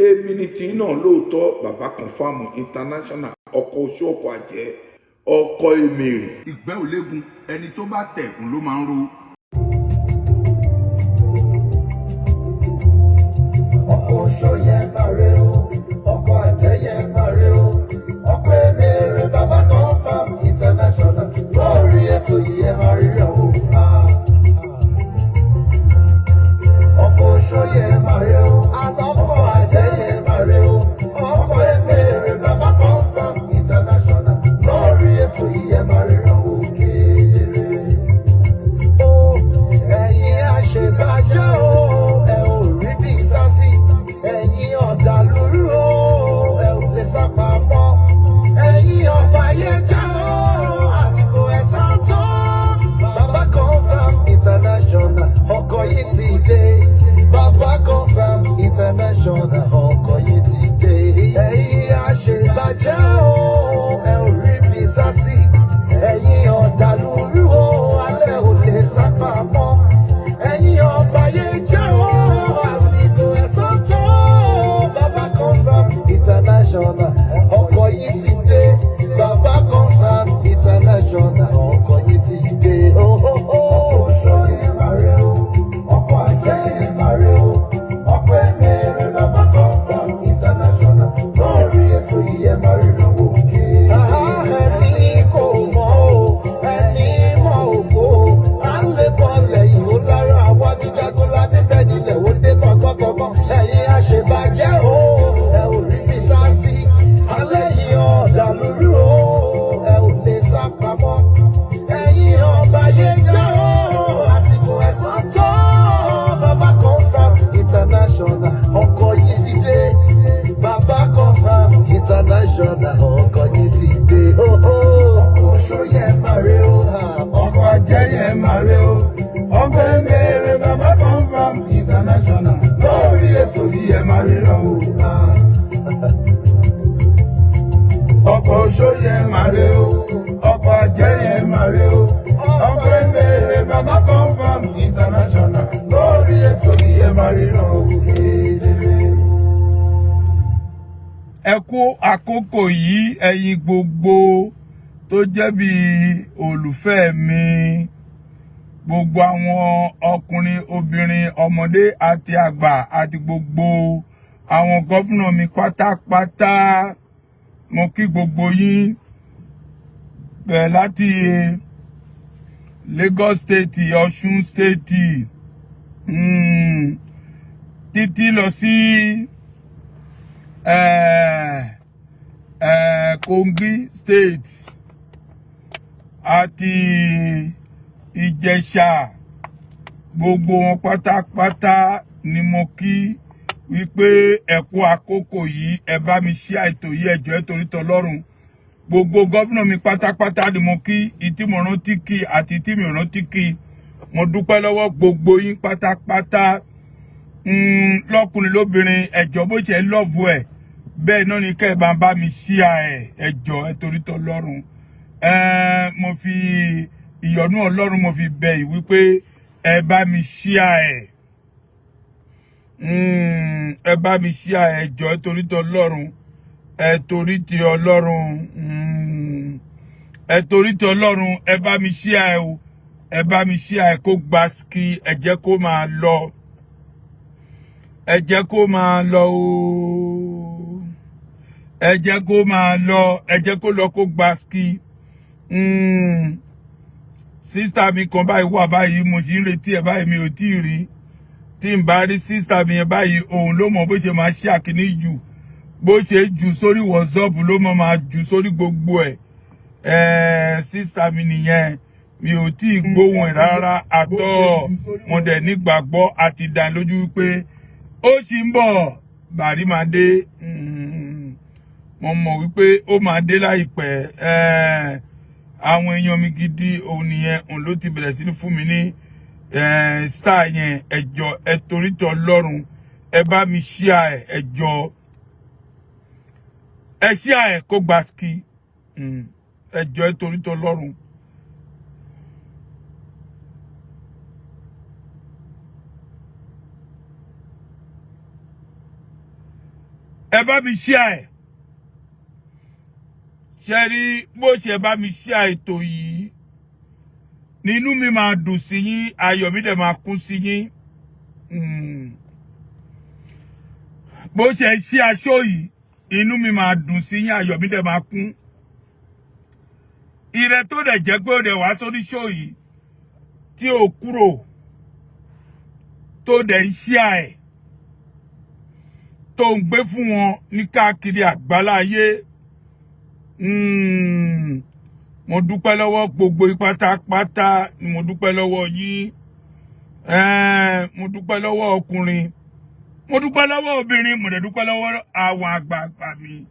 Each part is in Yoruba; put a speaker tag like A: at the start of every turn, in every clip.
A: Èmi ni tí náà lóòótọ́, bàbá Confam International, ọkọ̀ oṣù, ọkọ̀ àjẹ́, ọkọ̀ èmèrè. Ìgbẹ́ ò léegun, ẹni tó bá tẹ̀ ń ló máa ń ro.
B: Ọkọ̀ oṣó yẹn máa re o, ọkọ̀ àjẹ́ yẹn máa re o, ọkọ̀ emèrè bàbá Confam International lórí ètò yìí ẹ máa ríran o. Ọkọ̀ oṣó yẹn máa re o, ọkọ̀ àjẹ́ yẹn máa re o, ọkọ̀ emèrè bàbá Confam International lórí ètò yìí ẹ máa ríran o kedere. O ẹ̀yin àṣebàjẹ́ o, ẹ ò rí bí sásì, ẹ̀yin ọ̀dàlúrú o, ẹ ò lè sá pamọ́, ẹ̀yin ọ̀bàyéjẹ́ o, àsìkò ẹ̀san tó. Bàbá Confam International, ọkọ̀ yìí ti dé. Bàbá Confam International, ọkọ̀ yìí ti dé. Ẹ̀yin àṣebàjẹ́ o, ẹ ò rí bí sásì, ẹ̀yin ọ̀dàlúrú o, alẹ́ ò lè sá pamọ́, ẹ̀yin ọ̀bàyéjẹ́ o, àsìkò ẹ̀san tó. Bàbá Confam International, ọkọ̀ yìí ti dé. Bàbá Confam International, ọkọ̀ yìí ti dé. Ọkọ̀ oṣó yẹn máa rẹ o, ọkọ̀ àjẹ́ yẹn máa rẹ o, ọkọ̀ ẹ̀mẹ́rẹ̀ bàbá Confam International lórí ètò yìí ẹ máa ríran wò kéde. Ẹni kò mọ̀ o, ẹni mọ̀ òkú o, à ń lè bọ́ lẹ́yìn ó lára àwájú jagunla bíbẹ́ nílẹ̀ ó dé tọgbọ́tọgbọ́. Ẹ̀yin àṣebàjẹ́ o, ẹ ò rí bí sá sí, alẹ́ yìí ọ̀dàlúrú o, ẹ ò lè sá pamọ́, ẹ̀yin ọ̀bàyéjẹ́ o, àsìkò ẹ̀san tó. Bàbá Confam International, ọkọ̀ yìí ti dé. Bàbá Confam International, ọkọ̀ yìí ti dé. Ọkọ̀ oṣó yẹn máa re o,
A: Ọkọ̀ ajẹ́ yẹn máa re o, ọkọ̀ emèrè bàbá Confam International lórí ètò yìí ẹ máa ríran o. Ọkọ̀ oṣó yẹn máa re o, ọkọ̀ ajẹ́ yẹn máa re o, ọkọ̀ emèrè bàbá Confam International lórí ètò yìí ẹ máa ríran o kedere. Ẹ kú àkókò yìí, ẹ̀yin gbogbo tó jẹ́ bí olùfẹ́ mi, gbogbo àwọn ọkùnrin, obìnrin, ọmọdé àti àgbà àti gbogbo àwọn governor mi pátápátá, mo kí gbogbo yín, bẹ̀rẹ̀ láti Lagos State, Ọ̀ṣun State, títí lọ sí Kogi State àti Ìjẹ̀ṣà. Gbogbo wọn pátápátá ni mo kí wípé ẹ kú àkókò yìí. Ẹ bá mi ṣí àìtò yìí, ẹ jọ̀ọ́, ẹ torí tọlọ́run. Gbogbo governor mi pátápátá ni mo kí, ìtí mo rántí kí àti tí mi ò rántí kí. Mo dúpẹ́ lọ́wọ́ gbogbo yín pátápátá, lọ́kùnrin, lóbìnrin. Ẹ jọ̀ọ́, bó ṣe love ẹ̀ bẹ́ẹ̀ náà ni kẹ́ ẹ bá ń bá mi ṣíà ẹ̀. Ẹ jọ̀ọ́, ẹ torí tọlọ́run. Mo fi ìyọ́nú Ọlọ́run, mo fi bẹ̀ yìí wípé ẹ bá mi ṣíà ẹ̀, ẹ bá mi ṣíà ẹ̀. Ẹ jọ̀ọ́, ẹ torí tọlọ́run, ẹ torí ti Ọlọ́run, ẹ torí ti Ọlọ́run, ẹ bá mi ṣíà ẹ̀ o. Ẹ bá mi ṣíà ẹ̀ kó gba ski. Ẹ jẹ́ kó máa lọ, ẹ jẹ́ kó máa lọ o, ẹ jẹ́ kó máa lọ, ẹ jẹ́ kó lọ kó gba ski. Sister mi kan báyìí wà báyìí, mo sì ń retí ẹ báyìí, mi ò tí ì rí. Tí n bá rí sister mi yẹn báyìí, òun ló mọ bó ṣe máa ṣe àkíní jù, bó ṣe jù sórí WhatsApp ló mọ máa jù sórí gbogbo ẹ̀. Ẹ̀ sister mi nìyẹn, mi ò tí ì gbóhùn ẹ̀ rárá àtọ́. Mo dẹ̀ nígbàgbọ́ àti ìdánilójú wípé ó sì ń bọ̀, bàrí máa dé. Mo mọ̀ wípé ó máa dé láìpẹ́. Àwọn èèyàn mi gidi òun nìyẹn, òun ló ti bẹ̀rẹ̀ sí ní fún mi ní star yẹn. Ẹ jọ̀ọ́, ẹ torí tọ Ọlọ́run, ẹ bá mi ṣíà ẹ. Ẹ jọ̀ọ́, ẹ ṣíà ẹ kó gba ski. Ẹ jọ̀ọ́, ẹ torí tọ Ọlọ́run. Ẹ bá mi share ẹ̀. Ṣe rí bó ṣe bá mi share ètò yìí, nínú mi máa dùn sí yín, ayọ̀ mi dẹ̀ máa kún sí yín. Bó ṣe ṣí aṣọ yìí, inú mi máa dùn sí yín, ayọ̀ mi dẹ̀ máa kún. Ire tó dẹ̀ jẹ́ pé ó dẹ̀ wá sórí show yìí tí ò kúrò, tó dẹ̀ ń share ẹ̀, tó ń gbé fún wọn ní káàkiri àgbáláyé. Mo dúpẹ́ lọ́wọ́ gbogbo yín pátápátá ni. Mo dúpẹ́ lọ́wọ́ yín. Mo dúpẹ́ lọ́wọ́ ọkùnrin, mo dúpẹ́ lọ́wọ́ obìnrin, mo dẹ̀ dúpẹ́ lọ́wọ́ àwọn àgbààgbà mi,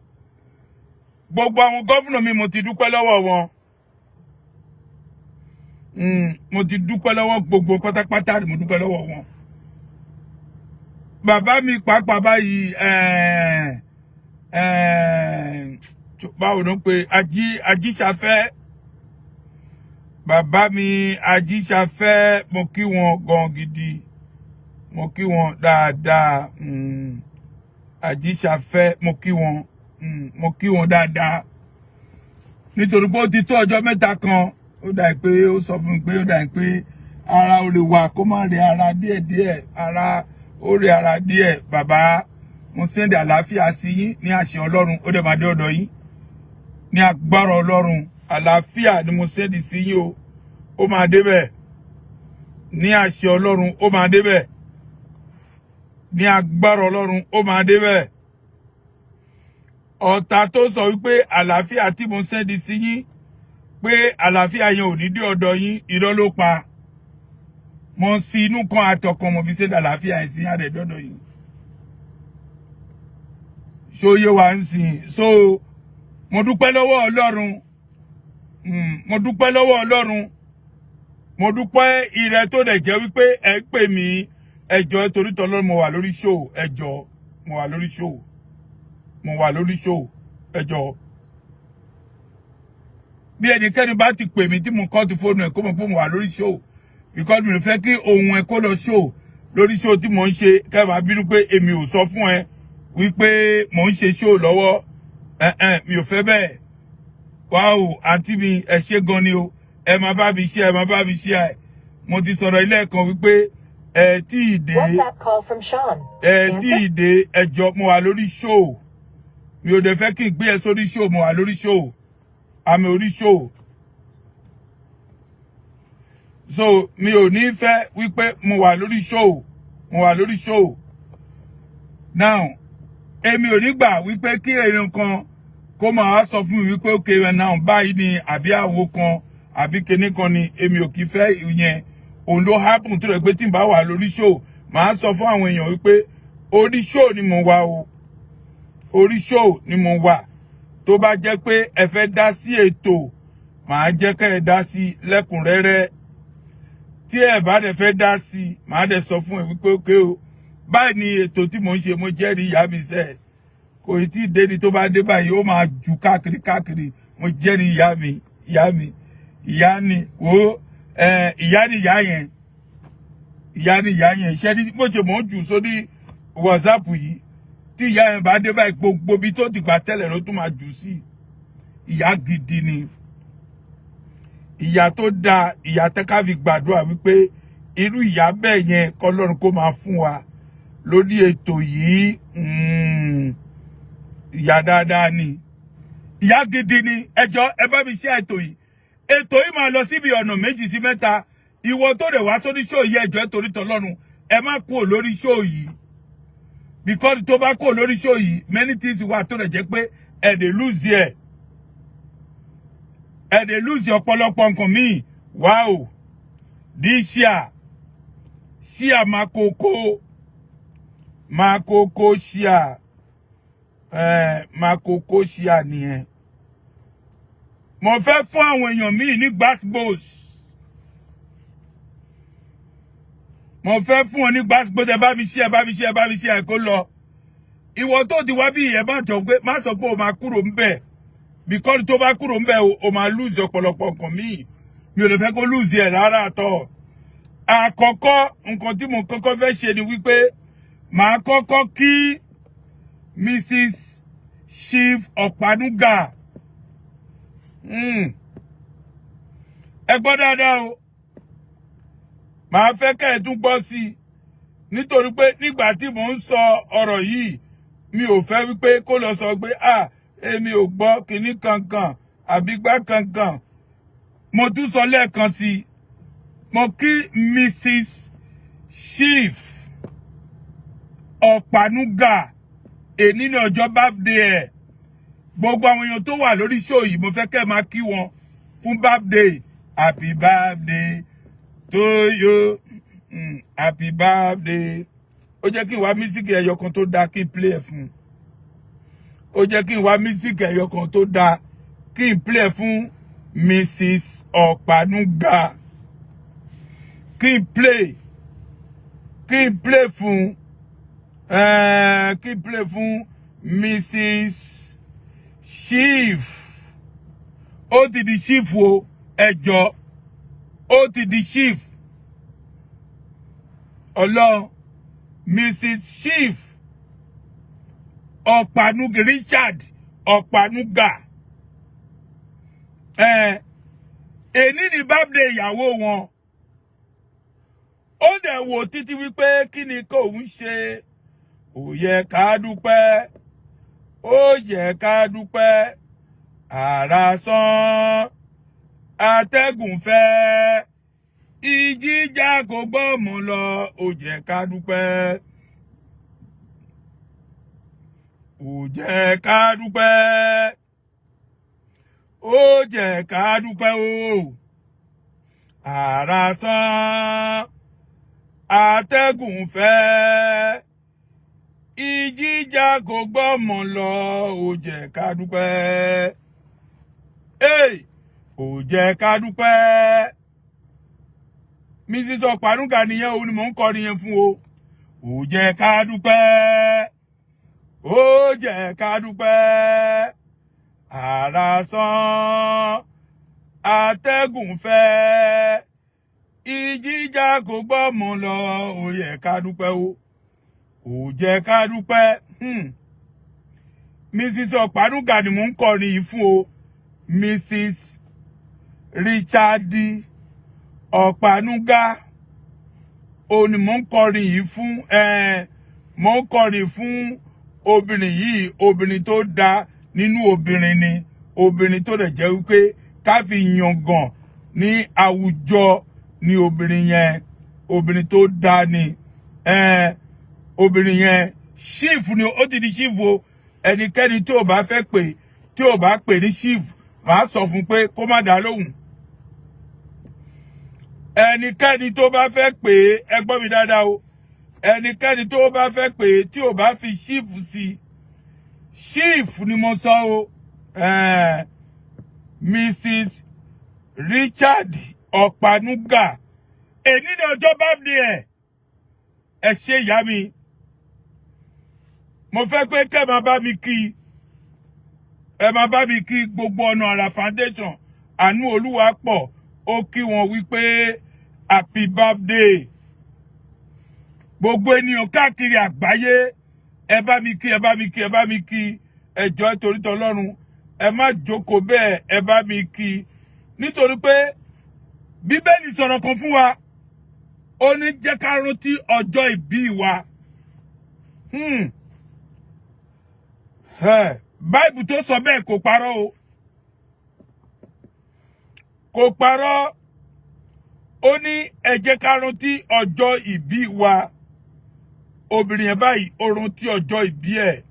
A: gbogbo àwọn governor mi. Mo ti dúpẹ́ lọ́wọ́ wọn. Mo ti dúpẹ́ lọ́wọ́ gbogbo pátápátá ni. Mo dúpẹ́ lọ́wọ́ wọn. Bàbá mi pàápàá báyìí, báwo ló ń pe ají ajíṣafẹ́? Bàbá mi ajíṣafẹ́, mo kí wọn gan gidi, mo kí wọn dáadáa. Ajíṣafẹ́, mo kí wọn, mo kí wọn dáadáa, nítorí pé ó ti tó ọjọ́ 3 kan. Ó dà pé ó sọ fún mi pé ó dà pé ara ò lè wà kó má rí ara díẹ̀díẹ̀, ara ó rí ara díẹ̀. Bàbá, mo send àlàáfíà sí yín ní àṣẹ Ọlọ́run. Ó dẹ̀ máa dé ọ̀dọ̀ yín ní agbára Ọlọ́run. Àlàáfíà ni mo send sí yín o. Ó máa débẹ̀ ní àṣẹ Ọlọ́run. Ó máa débẹ̀ ní agbára Ọlọ́run. Ó máa débẹ̀. Ọ̀tá tó sọ wípé àlàáfíà tí mo send sí yín, pé àlàáfíà yẹn ò ní dé ọ̀dọ̀ yín, irọ́ ló pa. Mo fi inú kan àtọkàn mo fi send àlàáfíà yẹn sí àdẹ̀dọ́dọ̀ yín. Ṣóyè wa ń sìn? So mo dúpẹ́ lọ́wọ́ Ọlọ́run. Mo dúpẹ́ lọ́wọ́ Ọlọ́run. Mo dúpẹ́ ire tó dẹ̀ jẹ́ wípé ẹ pè mí. Ẹ jọ̀ọ́, torí tọ́lọ́, mo wà lórí show. Ẹ jọ̀ọ́, mo wà lórí show, mo wà lórí show. Ẹ jọ̀ọ́, bí ẹnikẹ́ni bá ti pè mí tí mo kọ́ ti fóònù ẹ̀, kó mọ̀ pé mo wà lórí show, because mi ò fẹ́ kí ohun ẹ kó lọ show lórí show tí mo ń ṣe, kẹ́ máa bínú pé èmi ò sọ fún ẹ wípé mò ń ṣe show lọ́wọ́. Ẹ mi ò fẹ́ bẹ́ẹ̀. Wáò, àǹtí mi, ẹ ṣé gan ni o. Ẹ máa bá mi ṣe, ẹ máa bá mi ṣe. Ẹ mo ti sọ̀rọ̀ ilé ẹ̀kan wípé ẹ tí ì dé.
C: WhatsApp call from Sean.
A: Ẹ tí
C: Answer.
A: ì dé. Ẹ jọ̀ọ́, mo wà lórí show. Mi ò dẹ̀ fẹ́ kí n gbé ẹ sórí show. Mo wà lórí show, àmì orí show, so mi ò ní fẹ́ wípé mo wà lórí show, mo wà lórí show now. Èmi ò ní gbà wípé kí èèyàn kan kó máa wá sọ fún mi wípé, "Okay, now, báyìí ni," àbí àwo kan àbí kinní kan ni. Èmi ò kì í fẹ́ ìyẹn. Òun ló happen tó rẹ̀ pé tí n bá wà lórí show, màá sọ fún àwọn èèyàn wípé orí show ni mo wà o, orí show ni mo wà. Tó bá jẹ́ pé ẹ fẹ́ dá sí ètò, màá jẹ́ kẹ́ ẹ dá sí lẹ́kùnrẹ́rẹ́. Tí ẹ bá dẹ̀ fẹ́ dá sí, màá dẹ̀ sọ fún ẹ wípé, "Okay o, báyìí ni ètò tí mò ń ṣe." Mo jẹ́rìí ìyá mi sẹ́ẹ̀, kò tí ì débi. Tó bá dé báyìí, ó máa jù káàkiri káàkiri. Mo jẹ́rìí ìyá mi. Ìyá mi, ìyá ni wo ẹ, ìyá ni ìyá yẹn, ìyá ni ìyá yẹn. Iṣẹ́ ní bó ṣe mò ń jù sórí WhatsApp yìí, tí ìyá yẹn bá dé báyìí, gbogbo ibi tó ti gbà tẹ́lẹ̀ ló tún máa jù sí. Ìyá gidi ni, ìyá tó dáa, ìyá tẹ́ká fi gbàdúrà wípé irú ìyá bẹ́ẹ̀ yẹn kọ́lọ́run kó máa fún wa lórí ètò yìí. Ìyá dáadáa ni, ìyá gidi ni. Ẹ jọ̀ọ́, ẹ bá mi ṣe ètò yìí. Ètò yìí máa lọ síbi ọ̀nà méjì sí mẹ́ta. Ìwọ tó dẹ̀ wá sórí show yìí, ẹ jọ̀ọ́, torí tọlọ́run, ẹ má kúrò lórí show yìí, because tó bá kúrò lórí show yìí, many things wà tó dẹ̀ jẹ́ pé ẹ lè lose ẹ̀, ẹ lè lose ọ̀pọ̀lọpọ̀ nǹkan míì. Wow, this year, share makoko makoko, share makoko, share nìyẹn. Mo fẹ́ fún àwọn èèyàn míì ní gbasgbos. Mo fẹ́ fún ọ ní gbasgbos. Ẹ bá mi ṣe, ẹ bá mi ṣe, ẹ bá mi ṣe ẹ kó lọ. Ìwọ tó ti wá bí, ẹ bá jọ pé má sọ pé o máa kúrò ńbẹ̀, because tó bá kúrò ńbẹ̀, o máa lose ọ̀pọ̀lọpọ̀ nǹkan míì. Mi ò lè fẹ́ kó lose ẹ̀ rárá àtọ̀. Àkọ́kọ́, nǹkan tí mo kọ́kọ́ fẹ́ ṣe ni wípé màá kọ́kọ́ kí Mrs. Chief Ọ̀pánúgà. Ẹ gbọ́ dáadáa o, màá fẹ́ kẹ́ ẹ tún gbọ́ sí i, nítorí pé nígbà tí mò ń sọ ọ̀rọ̀ yìí, mi ò fẹ́ wípé kó lọ sọ pé, "À, èmi ò gbọ́ kinní kankan àbí gbá kankan." Mo tún sọ lẹ́ẹ̀kan sí i, mo kí Mrs. Chief Ọ̀pánúgà. Èní ní ọjọ́ birthday ẹ̀. Gbogbo àwọn èèyàn tó wà lórí show yìí, mo fẹ́ kẹ́ ẹ máa kí wọn fún birthday. Happy birthday to you, happy birthday. Ó jẹ́ kí n wá music ẹyọ kan tó dáa kí n play ẹ̀ fún. Ó jẹ́ kí n wá music ẹyọ kan tó dáa kí n play ẹ̀ fún Mrs. Ọ̀pánúgà, kí n play fún, kí n play fún Mrs. Chief. Ó ti di chief o, ẹjọ́, ó ti di chief. Ọlọ́run, Mrs. Chief Ọ̀pánúgà, Richard Ọ̀pánúgà, èní ni birthday ìyàwó wọn. Ó dẹ̀ wò títí wípé kí ni kóun ṣe. Ó yẹ ká dúpẹ́, ó yẹ ká dúpẹ́. Àrá sán, atẹ́gùn fẹ́, ìjìjà kò gbọ́mọ lọ. Ó jẹ́ ká dúpẹ́, ó jẹ́ ká dúpẹ́, ó jẹ́ ká dúpẹ́ o. Àrá sán, atẹ́gùn fẹ́, ìjìjà kò gbọ́mọ lọ. Ó jẹ́ ká dúpẹ́, ó jẹ́ ká dúpẹ́. Mrs. Ọ̀pánúgà nìyẹn, òun ni mò ń kọrin yẹn fún o. Ó jẹ́ ká dúpẹ́, ó jẹ́ ká dúpẹ́. Àrá sán, atẹ́gùn fẹ́, ìjìjà kò gbọ́mọ lọ. Ó yẹ ká dúpẹ́ o, ó jẹ́ ká dúpẹ́. Mrs. Ọ̀pánúgà ni mò ń kọrin yìí fún o. Mrs. Richard Ọ̀pánúgà, òun ni mò ń kọrin yìí fún. Mò ń kọrin fún obìnrin yìí, obìnrin tó dáa nínú obìnrin ni, obìnrin tó dẹ̀ jẹ́ wípé ká fi yangàn ní àwùjọ ní obìnrin yẹn. Obìnrin tó dáa ni. Obìnrin yẹn, chief ni, ó ti di chief o. Ẹnikẹ́ni tí ò bá fẹ́ pè, tí ò bá pè ní chief, màá sọ fún pé kó má dá lóhùn. Ẹnikẹ́ni tó bá fẹ́ pè é, ẹ gbọ́ mi dáadáa o, ẹnikẹ́ni tó bá fẹ́ pè é, tí ò bá fi chief sí, chief ni mo sọ o. Mrs. Richard Ọ̀pánúgà, èní ní ọjọ́ birthday ẹ̀. Ẹ ṣe ìyá mi, mo fẹ́ pé kẹ́ máa bá mi kí, ẹ máa bá mi kí gbogbo Ọ̀nà Àrà Foundation. Àánú Olúwa pọ̀, ó kí wọn wípé happy birthday. Gbogbo ènìyàn káàkiri àgbáyé, ẹ bá mi kí, ẹ bá mi kí, ẹ bá mi kí. Ẹ jọ̀ọ́, torí tọlọ́run, ẹ má jókòó bẹ́ẹ̀, ẹ bá mi kí, nítorí pé Bíbélì sọ̀rọ̀ kan fún wa. Ó ní jẹ́ ká rántí ọjọ́ ìbí wa. Báìbù tó sọ bẹ́ẹ̀ kò parọ́ o, kò parọ́. Ó ní ẹ jẹ́ ká rántí ọjọ́ ìbí wa. Obìnrin yẹn báyìí, ó rántí ọjọ́ ìbí ẹ̀.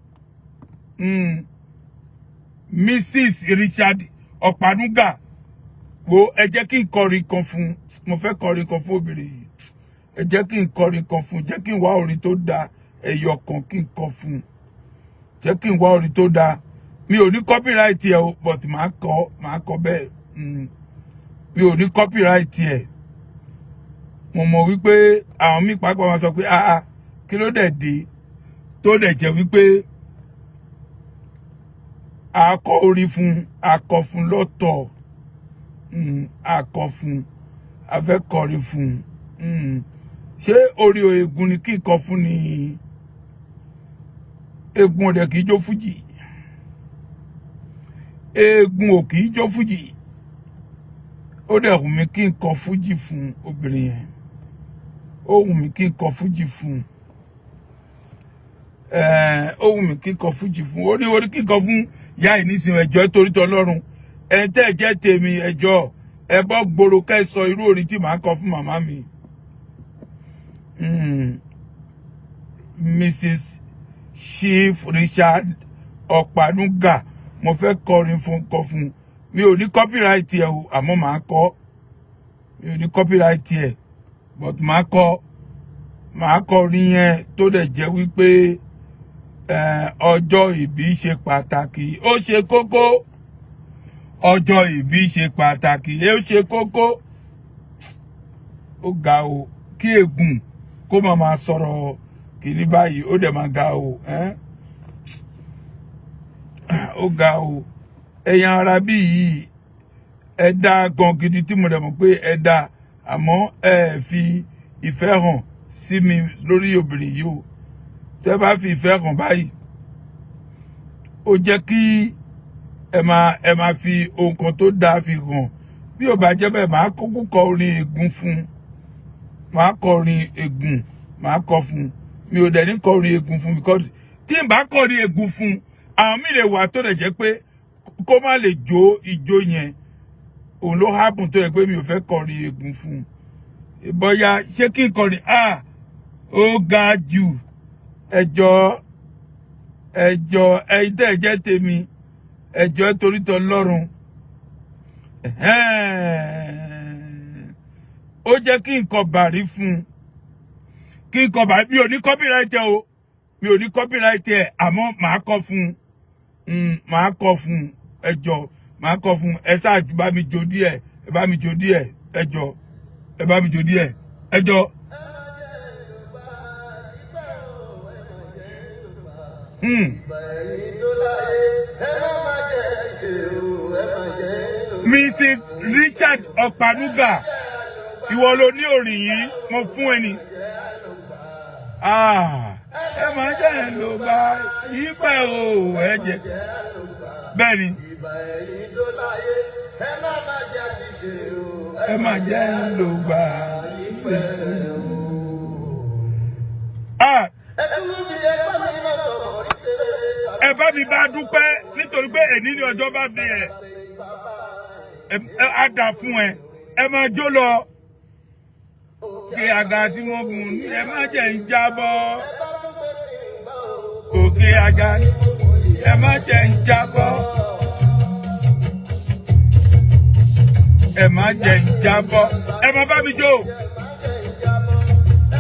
A: Mrs. Richard Ọ̀pánúgà, wo, ẹ jẹ́ kí n kọrin kan fún. Mo fẹ́ kọrin kan fún obìnrin yìí. Ẹ jẹ́ kí n kọrin kan fún. Jẹ́ kí n wá orin tó dáa ẹyọ kan kí n kọ fún. Jẹ́ kí n wá orin tó dáa. Mi ò ní copyright ẹ o, but màá kọ bẹ́ẹ̀. Mi ò ní copyright ẹ. Mo mọ̀ wípé àwọn míì pàápàá máa sọ pé, "Ah ah, kí ló dẹ̀ dé?" Tó dẹ̀ jẹ́ wípé a kọ orin fún, a kọ fún lọ́tọ̀, a kọ fún, a fẹ́ kọrin fún. Ṣé orí egun ni kí n kọ fún ni? Eégún ọdẹ kì í jó fújì, eégún ò kì í jó fújì. Ó dẹ̀ wù mí kí n kọ fújì fún obìnrin yẹn. Ó wù mí kí n kọ fújì fún ẹ. Ó wù mí kí n kọ fújì fún. Ó ní orí kí n kọ fún ìyá yìí nísìnyí. Ẹjọ́, torí tọlọ́run, ẹ tẹ́ ẹ jẹ́ tèmi, ẹjọ́, ẹ bọ́ gbòòrò kẹ́ sọ irú orin tí màá kọ fún màmá mi. Mrs. Chief Richard Ọ̀pánúgà, mo fẹ́ kọrin fún, kọ fún. Mi ò ní copyright ẹ o, àmọ́ màá kọ. Mi ò ní copyright ẹ, but màá kọ, màá kọrin yẹn tó dẹ̀ jẹ́ wípé ọjọ́ ìbí ṣe pàtàkì, ó ṣe kókó. Ọjọ́ ìbí ṣe pàtàkì, ó ṣe kókó. Ó ga o, kí ègùn kó máa máa sọ̀rọ̀ kìíní báyìí, ó dẹ̀ máa ga o. Ó ga o. Ẹ̀yin ara bí yìí, ẹ dá gan gidi tí mo dẹ̀ mọ̀ pé ẹ dá, àmọ́ ẹ fi ìfẹ́ hàn sí mi lórí obìnrin yìí o. Tẹ́ bá fi ìfẹ́ hàn báyìí, ó jẹ́ kí ẹ máa fi ohun kan tó dáa fi hàn. Bí ò bá jẹ́ bẹ́ẹ̀, máa kúkú kọ orin ègún fún un. Máa kọ orin ègún, máa kọ fún un. Mi ò dẹ̀ ní kọ orin ègún fún un, because tí n bá kọ orin ègún fún un, àwọn mi lè wà tó dẹ̀ jẹ́ pé kó má lè jó ijó yẹn. Òun ló happen tó yẹ pé mi ò fẹ́ kọ orin ègún fún un. Bóyá ṣé kí n kọrin? Ah, ó ga jù. Ẹjọ́, ẹjọ́, ẹ̀yin tẹ́ ẹ jẹ́ tèmi, ẹjọ́, torí tọ lọ́rùn. Ó jẹ́ kí n kọ bàrí fún un, kí n kọ bàrí. Mi ò ní copyright ẹ o, mi ò ní copyright ẹ, àmọ́ màá kọ fún un, màá kọ fún un. Ẹjọ́, màá kọ fún un. Ẹ ṣáà bá mi jó díẹ̀, ẹ bá mi jó díẹ̀. Ẹjọ́, ẹ bá mi jó díẹ̀, ẹjọ́.
B: Ẹ má jẹ́ lùgbà ìfẹ́ o, ẹ má jẹ́ lùgbà. Ìgbà ẹ̀yìn tó láyé, ẹ má má jẹ́ ṣíṣe o, ẹ má jẹ́ lùgbà.
A: Mrs. Richard Ọ̀pánúgà, ìwọ ló ní orin yìí, mo fún ẹ ní. Ah, ẹ máa jẹ́ ló bá ìpẹ́ o, ẹ jẹ́ bẹ́ẹ̀ ni.
B: Ìgbà ẹ̀yìn tó láyé, ẹ má má jẹ́ ṣíṣe o,
A: Ẹ máa jẹ́ ló gbà
B: ìpẹ́ o.
A: Ah,
B: Ẹ̀sùn mi, ẹ bá mi lọ sọ̀rọ̀ orí tèrè.
A: Ẹ bá mi bá dúpẹ́ nítorí pé èní ní ọjọ́ bá bí ẹ ẹ á dà fún ẹ. Ẹ máa jó lọ kí àga tí wọ́n gùn ní, ẹ má jẹ́ ń jábọ́.
B: Ẹ bá tún pé kí n gbọ́ o.
A: Òkè àga, ẹ má jẹ́ ń jábọ́, ẹ má jẹ́ ń jábọ́. Ẹ má bá mi jó,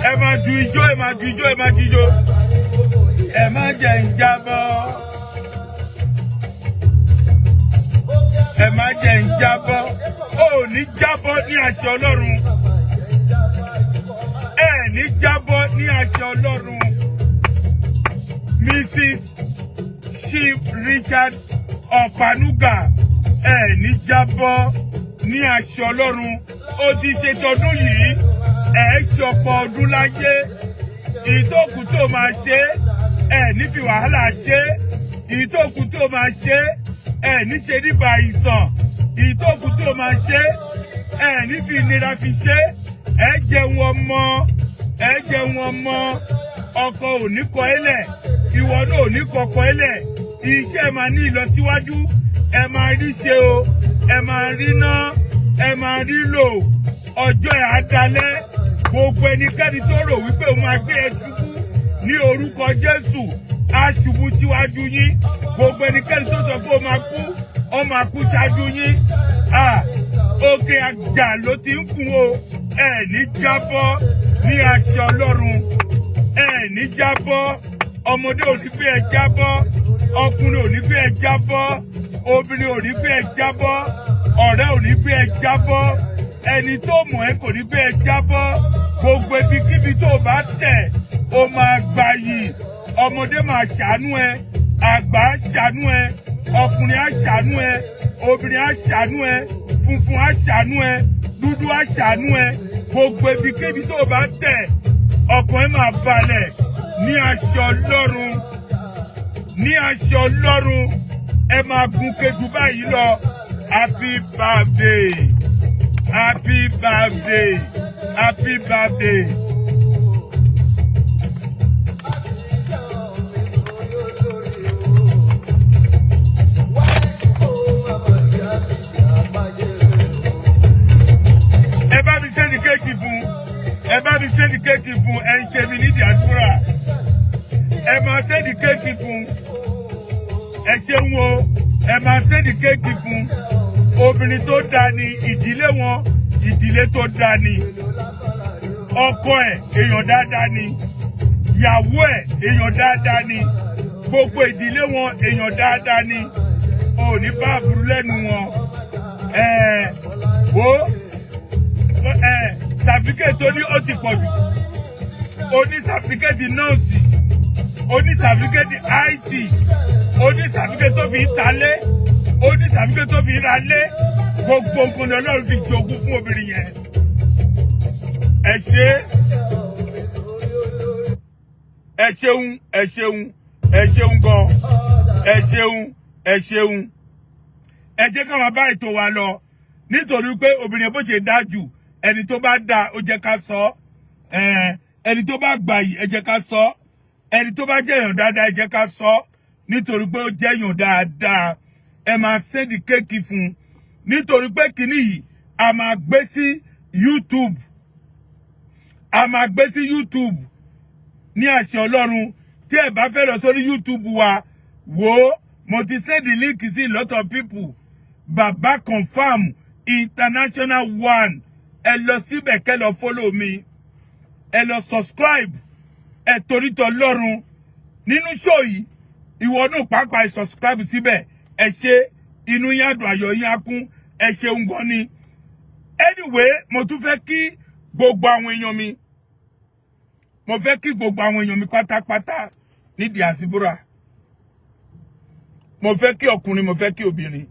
A: ẹ má ju ijó, ẹ má ju ijó, ẹ má ju ijó. Ẹ má jẹ́ ń jábọ́, ẹ má jẹ́ ń jábọ́. Ó ní jábọ́ ní àṣẹ Ọlọ́run. Ẹ ní jábọ́ ní àṣẹ Ọlọ́run. Mrs. Chief Richard Ọ̀pánúgà, ẹ ní jábọ́ ní àṣẹ Ọlọ́run. Ó ti ṣe tọdún yìí, ẹ ṣọ̀pọ̀ ọdún láyé. Ìtókù tó máa ṣe, ẹ ní fi wàhálà ṣe. Ìtókù tó máa ṣe, ẹ ní ṣe nípa àìsàn. Ìtókù tó máa ṣe, ẹ ní fi ìnira fi ṣe. Ẹ jẹun ọmọ, ẹ jẹun ọmọ. Ọkọ ò ní kọ ẹ lẹ̀, ìwọ náà ò ní kọkọ ẹ lẹ̀. Iṣẹ́ máa ní ìlọsíwájú, ẹ máa rí ṣe o, ẹ máa rí ná, ẹ máa rí lò. Ọjọ́ ẹ̀ á dalẹ̀. Gbogbo ẹnikẹ́ni tó rò wípé òun máa gbé ẹ ṣubú, ní orúkọ Jésù, á ṣubú síwájú yín. Gbogbo ẹnikẹ́ni tó sọ pé ó máa kú, ó máa kú ṣáájú yín. Ah, òkè àjà ló ti ń kún o. Ẹ ní jábọ́ ní àṣẹ Ọlọ́run. Ẹ ní jábọ́. Ọmọdé ò ní gbé ẹ jábọ́, ọkùnrin ò ní gbé ẹ jábọ́, obìnrin ò ní gbé ẹ jábọ́, ọ̀rẹ́ ò ní gbé ẹ jábọ́, ẹni tó mọ̀ ẹ́ kò ní gbé ẹ jábọ́. Gbogbo ibikíbi tó o bá tẹ̀, o máa gbayì. Ọmọdé máa ṣàánú ẹ, àgbà á ṣàánú ẹ, ọkùnrin á ṣàánú ẹ, obìnrin á ṣàánú ẹ, funfun á ṣàánú ẹ, dúdú á ṣàánú ẹ. Gbogbo ibikíbi tó o bá tẹ̀, ọkàn ẹ máa balẹ̀ ní aṣọ Ọlọ́run. Ní àṣẹ Ọlọ́run, ẹ máa gun kejì báyìí lọ. Happy birthday, happy birthday, happy birthday. Ẹ bá mi send cake fún, ẹ bá mi send cake fún. Ẹ ń tẹ̀mí ní diaspora, ẹ máa send cake fún. Ẹ ṣeun o. Ẹ máa send cake fún. Obìnrin tó dáa ni ìdílé wọn, ìdílé tó dáa ni. Ọkọ ẹ̀, èèyàn dáadáa ni. Ìyàwó ẹ̀, èèyàn dáadáa ni. Gbogbo ìdílé wọn, èèyàn dáadáa ni. Ò ní bá àbúrú lẹ́nu wọn. Ẹ wo ẹ, certificate tó ní ó ti pọ̀ jù. Ó ní certificate nọ́ọ̀sì, ó ní certificate IT, ó ní certificate tó fi ń talé, ó ní certificate tó fi ń ralé. Gbogbo nǹkan ní Ọlọ́run fi jogún fún obìnrin yẹn. Ẹ ṣe, ẹ ṣeun, ẹ ṣeun, ẹ ṣeun gan. Ẹ ṣeun, ẹ ṣeun. Ẹ jẹ́ ká máa bá ètò wa lọ, nítorí pé obìnrin bó ṣe dájú, ẹni tó bá dáa, ó jẹ́ ká sọ. Ẹni tó bá gbà yìí, ẹ jẹ́ ká sọ. Ẹni tó bá jẹ́yàn dáadáa, ẹ jẹ́ ká sọ, nítorí pé ó jẹ́yàn dáadáa. Ẹ máa send cake fún un, nítorí pé kínní yìí, a máa gbé sí YouTube, a máa gbé sí YouTube ní àṣẹ Ọlọ́run. Tí ẹ bá fẹ́ lọ sórí YouTube wa, wò ó, mo ti send the link sí a lot of people. Baba Confirm International One, ẹ lọ síbẹ̀, kẹ́ lọ follow mi, ẹ lọ subscribe. Ẹ torí tọ lọ́run nínú show yìí, ìwọ náà pàápàá, ẹ subscribe síbẹ̀. Ẹ ṣe, inú yín á dùn, ayọ̀ yín á kún. Ẹ ṣeun gan ni. Anyway, mo tún fẹ́ kí gbogbo àwọn èèyàn mi, mo fẹ́ kí gbogbo àwọn èèyàn mi pátápátá ní diaspora. Mo fẹ́ kí ọkùnrin, mo fẹ́ kí obìnrin,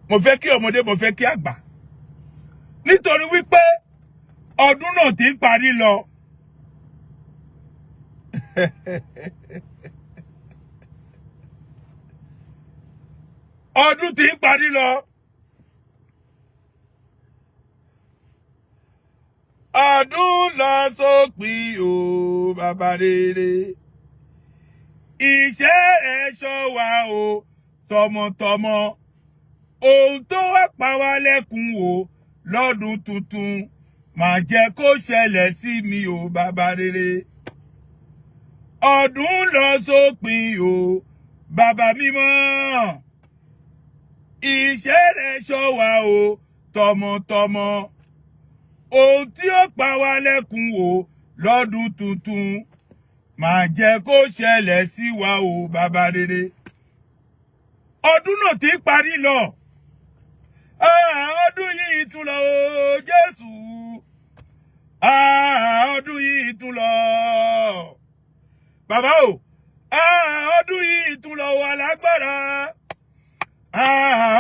A: mo fẹ́ kí ọmọdé, mo fẹ́ kí àgbà, nítorí wípé ọdún náà ti ń parí lọ. Ọdún ti ń parí lọ. Ọdún lọ sópin o. Bàbá rere, iṣẹ́ rẹ̀ ṣọ́ wa o tọmọtọmọ. Ohun tó wá pa wá lẹ́kùn o lọ́dún tuntun, má jẹ́ kó ṣẹlẹ̀ sí mi o. Bàbá rere, ọdún lọ sópin o. Bàbá mímọ́, iṣẹ́ rẹ̀ ṣọ́ wa o tọmọtọmọ. Ohun tí ó pa wá lẹ́kùn o lọ́dún tuntun, má jẹ́ kó ṣẹlẹ̀ sí wa o. Bàbá rere, ọdún náà ti ń parí lọ. Ọdún yìí tún lọ o. Jésù, ọdún yìí tún lọ. Bàbá o, ọdún yìí tún lọ o. Alágbára,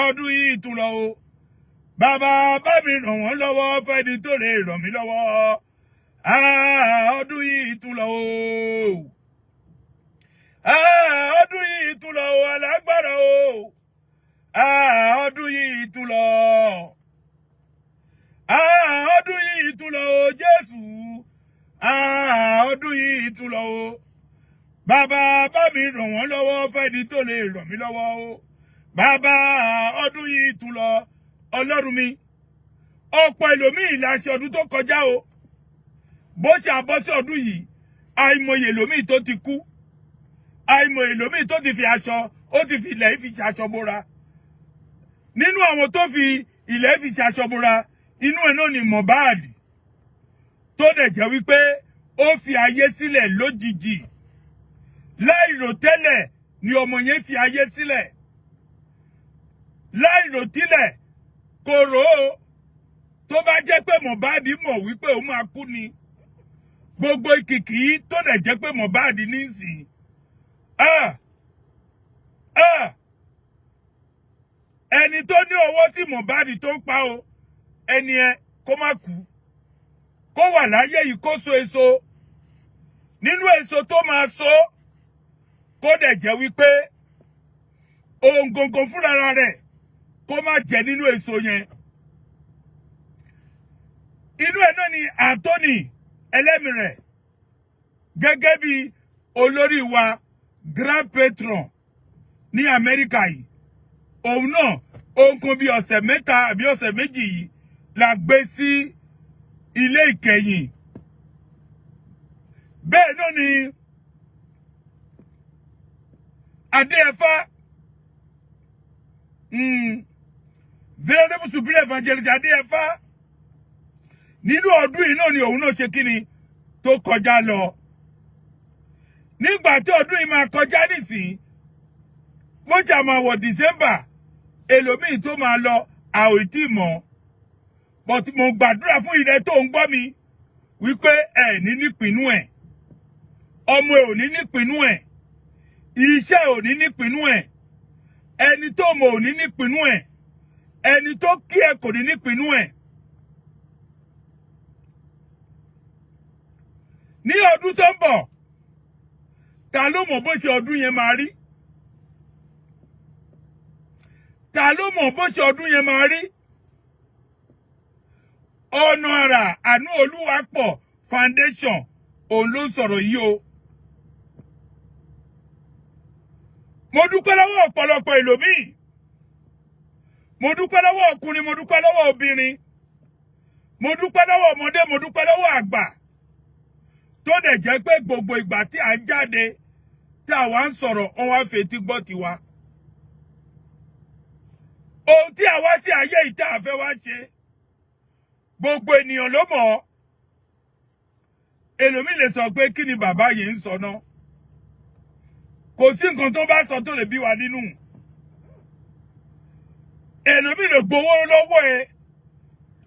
A: ọdún yìí tún lọ o. Bàbá, bá mi ràn wọ́n lọ́wọ́, fẹ́ni tó lè ràn mí lọ́wọ́. Ọdún yìí tún lọ o. Ọdún yìí tún lọ o. Alágbára o, ọdún yìí tún lọ. Ọdún yìí tún lọ o. Jésù, ọdún yìí tún lọ o. Bàbá, bá mi ràn wọ́n lọ́wọ́, fẹ́ni tó lè ràn mí lọ́wọ́ o. Bàbá, ọdún yìí tún lọ. Ọlọ́run mi, ọ̀pọ̀ ẹlòmíì la ṣe ọdún tó kọjá o. Bó ṣe àbọ̀ sí ọdún yìí, àìmọye ẹlòmíì tó ti kú, àìmọye ẹlòmíì tó ti fi aṣọ, ó ti fi ilẹ̀ fi ṣaṣọ bóra. Nínú àwọn tó fi ilẹ̀ fi ṣaṣọ bóra, inú ẹ̀ náà ni Mohbad, tó dẹ̀ jẹ́ wípé ó fi ayé sílẹ̀ lójijì. Láìròtẹ́lẹ̀ ni ọmọ yẹn fi ayé sílẹ̀. Láìròtílẹ̀ kò rò ó. Tó bá jẹ́ pé Mohbad mọ̀ wípé òun máa kú ni, gbogbo ìkìkì tó dẹ̀ jẹ́ pé Mohbad ní ìsìn, ah ah, ẹni tó ní owó tí Mohbad tó ń pa o, ẹni ẹ kó má kú, kó wà láyé yìí, kó so èso nínú èso tó máa so. Kó dẹ̀ jẹ́ wípé ohun gangan fúnra rẹ̀ kó má jẹ nínú èso yẹn. Inú ẹ̀ náà ni Anthony Ẹlẹ́mìrẹ̀, gẹ́gẹ́ bí olórí wa, grand patron ní Amẹ́ríkà yìí, òun náà, ohun kan bí ọ̀sẹ̀ 3 àbí ọ̀sẹ̀ 2 yìí la gbé sí ilé ìkẹyìn. Bẹ́ẹ̀ náà ni Adéẹfà, Venerable Superior Evangelist Adéẹfà, nínú ọdún yìí náà ni òun náà ṣe kíni tó kọjá lọ. Nígbà tí ọdún yìí máa kọjá nísìnyí, bó jà máa wọ̀ December, èlòmíì tó máa lọ àò tí mọ̀. But mo gbàdúrà fún ilẹ̀ tó ń gbọ́ mi wípé ẹ ní nípinnu ẹ̀, ọmọ ẹ ò ní nípinnu ẹ̀, iṣẹ́ ò ní nípinnu ẹ̀, ẹni tó mọ̀ ò ní nípinnu ẹ̀, ẹni tó kí ẹ kò ní nípinnu ẹ̀. Ní ọdún tó ń bọ̀, ta ló mọ̀ bó ṣe ọdún yẹn máa rí? Ta ló mọ̀ bó ṣe ọdún yẹn máa rí? Ọ̀nà àrà Àánú Olúwapọ̀ Foundation òun ló ń sọ̀rọ̀ yìí o. Mo dúpẹ́ lọ́wọ́ ọ̀pọ̀lọpọ̀ ìlòmíì, mo dúpẹ́ lọ́wọ́ ọkùnrin, mo dúpẹ́ lọ́wọ́ obìnrin, mo dúpẹ́ lọ́wọ́ ọmọdé, mo dúpẹ́ lọ́wọ́ àgbà, tó dẹ̀ jẹ́ pé gbogbo ìgbà tí à ń jáde, tí àwa ń sọ̀rọ̀, wọn wá fetí gbọ́ tiwa. Ohun tí a wá sí ayé yìí tá a fẹ́ wá ṣe, gbogbo ènìyàn ló mọ̀ ọ́. Èlòmíì lè sọ pé, "Kí ni bàbá yìí ń sọ náà?" Kò sí nǹkan tó bá sọ tó lè bí wa nínú. Èlòmíì lè gbowó lọ́wọ́ ẹ,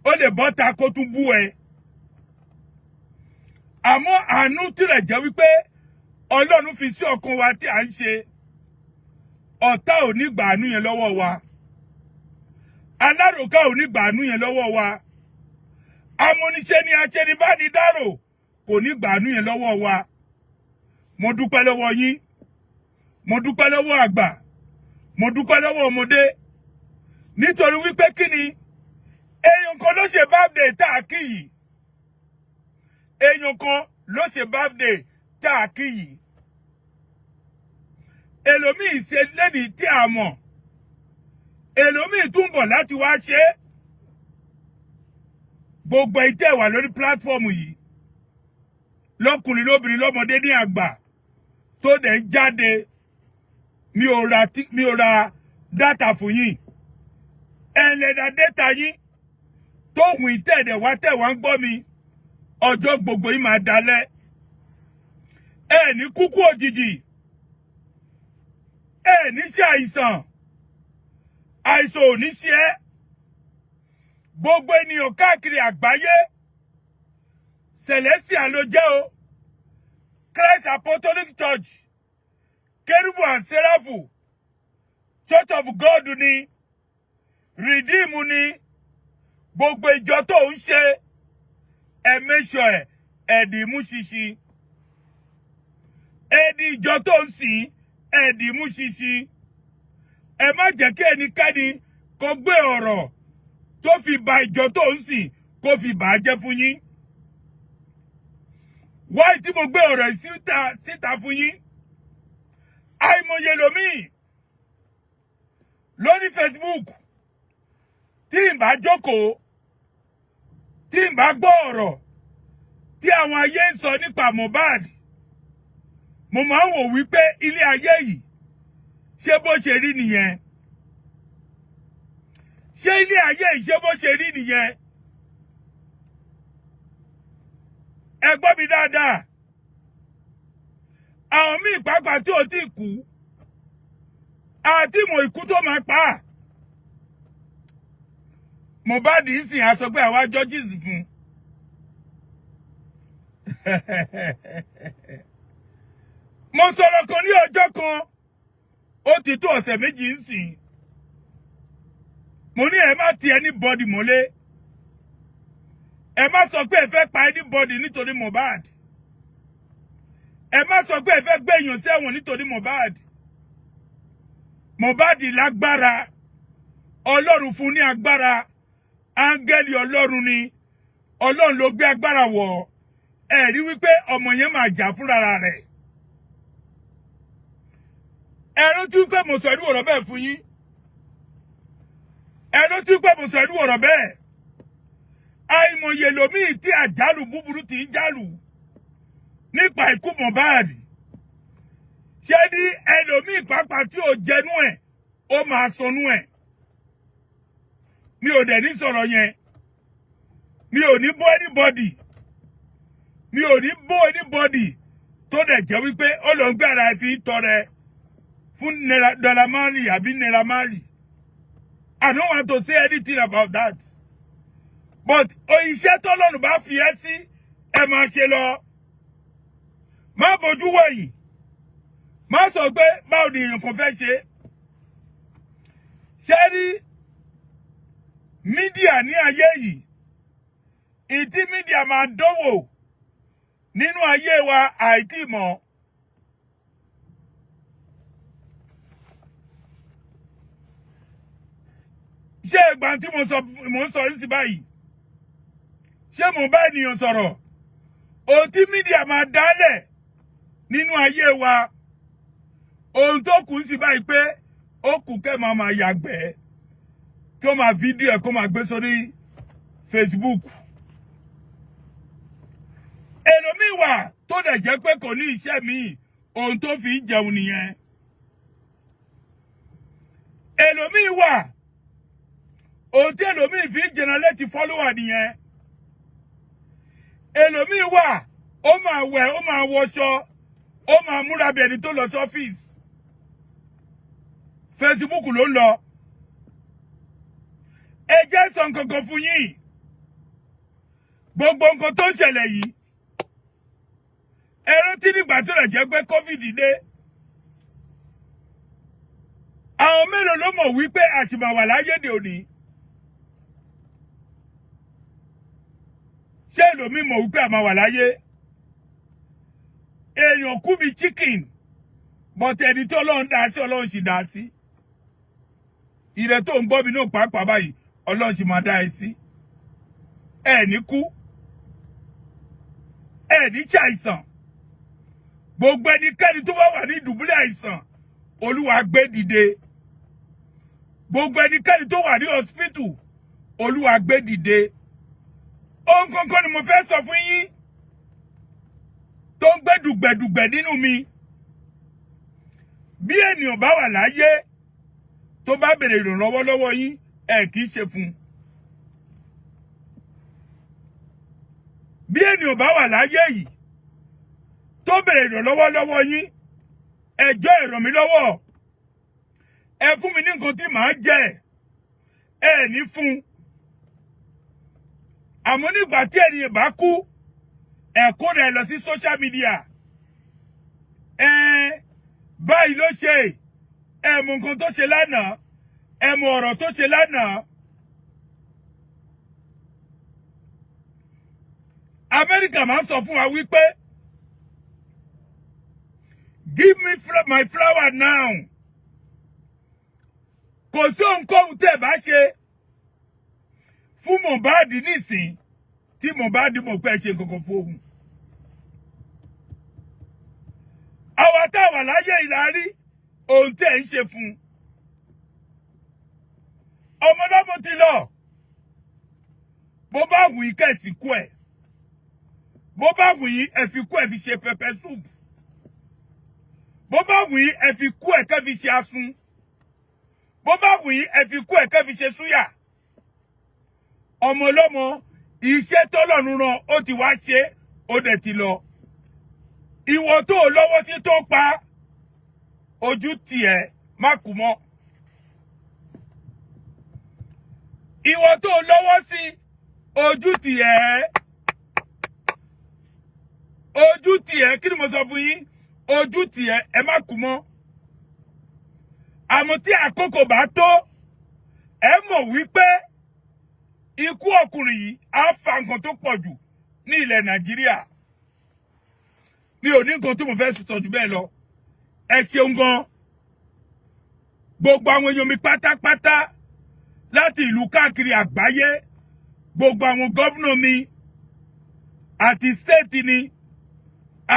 A: ó lè bọ́ta kó tún bú ẹ. Àmọ́ àánú tilẹ̀ jẹ́ wípé Ọlọ́run fi sí ọkàn wa tí à ń ṣe, ọ̀tá ò ní gbà àánú yẹn lọ́wọ́ wa, aláròká ò ní gbà àánú yẹn lọ́wọ́ wa, amúniṣe ni aṣenibánidárò kò ní gbà àánú yẹn lọ́wọ́ wa. Mo dúpẹ́ lọ́wọ́ yín, mo dúpẹ́ lọ́wọ́ àgbà, mo dúpẹ́ lọ́wọ́ ọmọdé, nítorí wípé kí ni, èèyàn kan ló ṣe birthday tá a kí yìí, èèyàn kan ló ṣe birthday tá a kí yìí. Èlòmíì ṣe lẹ́nìí tí a mọ̀, èlòmíì tún bọ̀ láti wá ṣe é. Gbogbo ìtẹ́ wà lórí platform yìí, lọ́kùnrin, lóbìnrin, lọ́mọdé ní àgbà, tó dẹ̀ ń jáde, mi ò ra data fún yín, ẹ̀ ń lẹ́dà data yín tó hùn ìtẹ̀dẹ̀ wá tẹ̀ wá ń gbọ́ mi. Ọjọ́ gbogbo yìí máa dalẹ̀, ẹ ní kúkú òjijì, ẹ ní ṣe àìsàn, àìsàn ò ní ṣe ẹ́. Gbogbo ènìyàn káàkiri àgbáyé, Celestial ló jẹ́ o, Christ Apostolic Church, Kérúbù and Seraphù, Church of God ni, Redeem ni, gbogbo ìjọ tó ń ṣe, ẹ mẹ́sọ̀ ẹ̀ ẹ̀dì mú ṣinṣin. Ẹ̀dì ìjọ tó ń sìn, ẹ̀dì mú ṣinṣin. Ẹ má jẹ́ kí ẹnikẹ́ni kó gbé ọ̀rọ̀ tó fi ba ìjọ tó ń sìn, kó fi bà á jẹ́ fún yín. Wáyé tí mo gbé ọ̀rọ̀ yìí síta fún yín, àìmọye lomi lórí Facebook tí n bá jókòó, tí n bá gbọ́ ọ̀rọ̀ tí àwọn ayé ń sọ nípa Mohbad, mo máa ń wò wípé ilé ayé yìí, ṣé bó ṣe rí nìyẹn? Ṣé ilé ayé yìí, ṣé bó ṣe rí nìyẹn? Ẹ gbọ́ mi dáadáa. Àwọn míì pàápàá tí ò tí kú, àti ìmọ̀ ikú tó máa pa á. Mohbad ń sìn, á sọ pé àwa judges fún. Mo sọ̀rọ̀ kan ní ọjọ́ kan, ó ti tó ọ̀sẹ̀ 2 ń sìn. Mo ní ẹ má ti anybody mọ́lé, ẹ má sọ pé ẹ fẹ́ pa anybody nítorí Mohbad. Ẹ má sọ pé ẹ fẹ́ gbé èèyàn sẹ́wọ̀n nítorí Mohbad. Mohbad lágbára, Ọlọ́run fún ní agbára, áńgẹ́lì Ọlọ́run ni, Ọlọ́run ló gbé agbára wọ̀. Ẹ rí wípé ọmọ yẹn máa jà fúnra rẹ̀. Ẹ rántí wípé mo sọ irú ọ̀rọ̀ bẹ́ẹ̀ fún yín. Ẹ rántí wípé mo sọ irú ọ̀rọ̀ bẹ́ẹ̀. Àìmọye lòmíì tí àjálù búburú ti ń jálù nípa ikú Mohbad. Ṣé ní ẹlòmíì pàápàá tí ò jẹnu ẹ̀, ó máa sọnú ẹ̀. Mi ò dẹ̀ ní sọ̀rọ̀ yẹn. Mi ò ní bó anybody, mi ò ní bó anybody tó dẹ̀ jẹ́ wípé ó lọ ń gbé ara ẹ̀ fi ń tọrẹ fún Naira Marley àbí Naira Marley. I don't want to say anything about that, but iṣẹ́ tọ́lọ́run bá fi ẹ́ sí, ẹ máa ṣe lọ. Má bójú wẹ̀yìn, má sọ pé báwo ni èèyàn kan fẹ́ ṣe. Ṣé rí media ní ayé yìí, ìtí media máa dánwò nínú ayé wa àìtí mọ̀. Ṣé ìgbà tí mo sọ, mo ń sọ yín sí báyìí, ṣé mo bá ènìyàn sọ̀rọ̀? Ohun tí media máa dálẹ̀ nínú ayé wa, ohun tó kù sí báyìí pé ó kù kẹ́ máa máa yàgbẹ́, kí ó máa fídíò ẹ̀, kó máa gbé sórí Facebook. Ẹlòmíì wà tó dẹ̀ jẹ́ pé kò ní iṣẹ́ míì, ohun tó fi ń jẹun nìyẹn. Ẹlòmíì wà, ohun tí ẹlòmíì fi ń generate follower nìyẹn. Ẹlòmíì wà, ó máa wẹ̀, ó máa wọṣọ, ó máa múra bí ẹni tó lọ sí ọ́fíìsì. Facebook ló ń lọ. Ẹ jẹ́ sọ nǹkan kan fún yín. Gbogbo nǹkan tó ń ṣẹlẹ̀ yìí, ẹ rántí nígbà tó rẹ̀ jẹ́ pé COVID dé, àwọn mélòó ló mọ̀ wípé àṣìmọ̀ wà láyédè òní? Ṣé èlòmí mọ̀ wípé àmà wà láyé? Èèyàn kú bí chicken, but ẹni tó Ọlọ́run dá sí, Ọlọ́run sì dá sí. Ìrẹ́ tó ń gbọ́ mi náà pàápàá báyìí, Ọlọ́run sì máa dá ẹ sí. Ẹ ní kú, ẹ ní ṣàìsàn. Gbogbo ẹnikẹ́ni tó bá wà ní ìdùbúlẹ̀ àìsàn, Olúwa gbé dìde. Gbogbo ẹnikẹ́ni tó wà ní hospital, Olúwa gbé dìde. Ohun kankan ni mo fẹ́ sọ fún yín tó ń gbé dùgbẹ̀dùgbẹ̀ nínú mi. Bí ènìyàn bá wà láyé, tó bá béèrè ìrànlọ́wọ́ lọ́wọ́ yín, ẹ kì í ṣe fún un. Bí ènìyàn bá wà láyé yìí tó béèrè ìrànlọ́wọ́ lọ́wọ́ yín, ẹ jọ̀ọ́, ẹ ràn mí lọ́wọ́, ẹ fún mi ní nǹkan tí màá jẹ, ẹ ní fún un. Àmọ́ nígbà tí ènìyàn bá kú, ẹ kó rẹ̀ lọ sí social media. Ẹ báyìí ló ṣe, ẹ mọ nǹkan tó ṣe lánàá, ẹ mọ ọ̀rọ̀ tó ṣe lánàá. Amẹ́ríkà máa ń sọ fún wa wípé give me my flower now. Kò sí ohunkóhun tẹ́ ẹ bá ṣe fún Mohbad nísìn tí Mohbad mọ̀ pé ẹ ṣe nǹkan kan fóun. Àwa tá a wà láyé ìlàrí ohun tí ẹ ń ṣe fún un. Ọmọlọ́mọ ti lọ. Bó bá wù yín kẹ̀sì kú ẹ̀, bó bá wù yín ẹ fi kú ẹ fi ṣe pepper soup, bó bá wù yín ẹ fi kú ẹ kẹ́ fi ṣe asun, bó bá wù yín ẹ fi kú ẹ kẹ́ fi ṣe súyà. Ọmọlọ́mọ, iṣẹ́ tọ́lọ́run rán, ó ti wá ṣe, ó dẹ̀ ti lọ. Ìwọ tó o lọ́wọ́ sí tó pa, ojú tiẹ̀ má kú mọ́. Ìwọ tó o lọ́wọ́ sí, ojú tiẹ̀, ojú tiẹ̀. Kí ni mo sọ fún yín? Ojú tiẹ̀, ẹ má kú mọ́. Àmọ́ tí àkókò bá tó, ẹ mọ̀ wípé ikú ọkùnrin yìí á fa nǹkan tó pọ̀ jù ní ilẹ̀ Nàìjíríà. Mi ò ní nǹkan tí mo fẹ́ sọ jù bẹ́ẹ̀ lọ. Ẹ ṣeun gan, gbogbo àwọn èèyàn mi pátápátá láti ìlú káàkiri àgbáyé, gbogbo àwọn governor mi àti state ni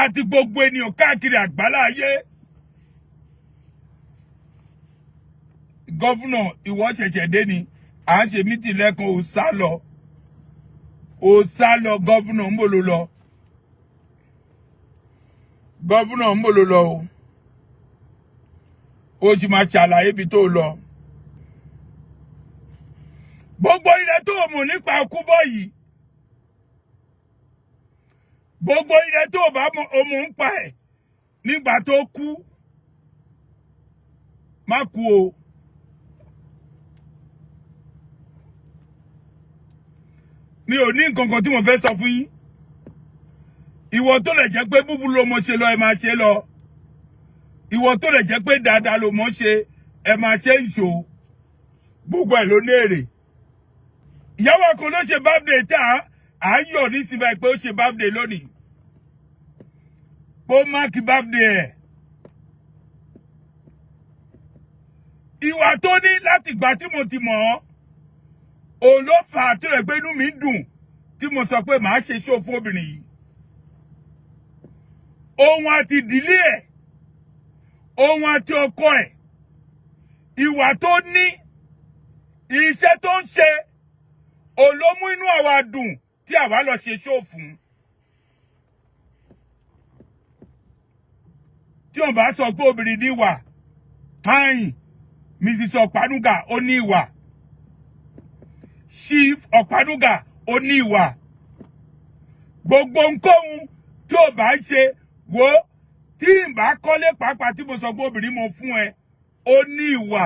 A: àti gbogbo ènìyàn káàkiri àgbálá ayé. Governor, ìwọ ṣẹ̀ṣẹ̀ dé ni, à ń ṣe meeting lẹ́ẹ̀kan, ò sá lọ, ò sá lọ. Governor, ń bò ló lọ? Governor, ń bò ló lọ o? Ó sì máa ṣàlàyé ibi tó lọ. Gbogbo ilẹ̀ tó mọ̀ nípa kúbọ̀ yìí, gbogbo ilẹ̀ tó bá mọ̀ ọmọ ń pa ẹ̀ nígbà tó kú, má kú o. Mi ò ní nǹkan kan tí mo fẹ́ sọ fún yín. Ìwọ tó lè jẹ́ pé búburú ló mọ̀ ṣe lọ, ẹ máa ṣe lọ. Ìwọ tó lè jẹ́ pé dáadáa ló mọ̀ ṣe, ẹ máa ṣe ń ṣò. Gbogbo ẹ̀ ló ní èrè. Ìyàwó kan ló ṣe birthday tí à ń yọ̀ nísìnyí pé ó ṣe birthday lónìí, ó mark birthday ẹ̀. Ìwà tó ní láti ìgbà tí mo ti mọ̀ ọ́, òun ló fà á tó rẹ̀ pé inú mi dùn tí mo sọ pé màá ṣe ṣó fún obìnrin yìí. Òun àti ìdílé ẹ̀, òun àti ọkọ ẹ̀, ìwà tó ní, iṣẹ́ tó ń ṣe, òun ló mú inú àwa dùn tí àwa lọ ṣe ṣó fún. Tí òun bá sọ pé obìnrin ní ìwà táyìn, Mrs. Ọ̀pánúgà ó ní ìwà, Chief Ọ̀pánúgà ó ní ìwà. Gbogbo nǹkan tí ò bá ń ṣe wo, tí n bá kọ́lé pàápàá tí mo sọ pé obìnrin mo fún ẹ, ó ní ìwà.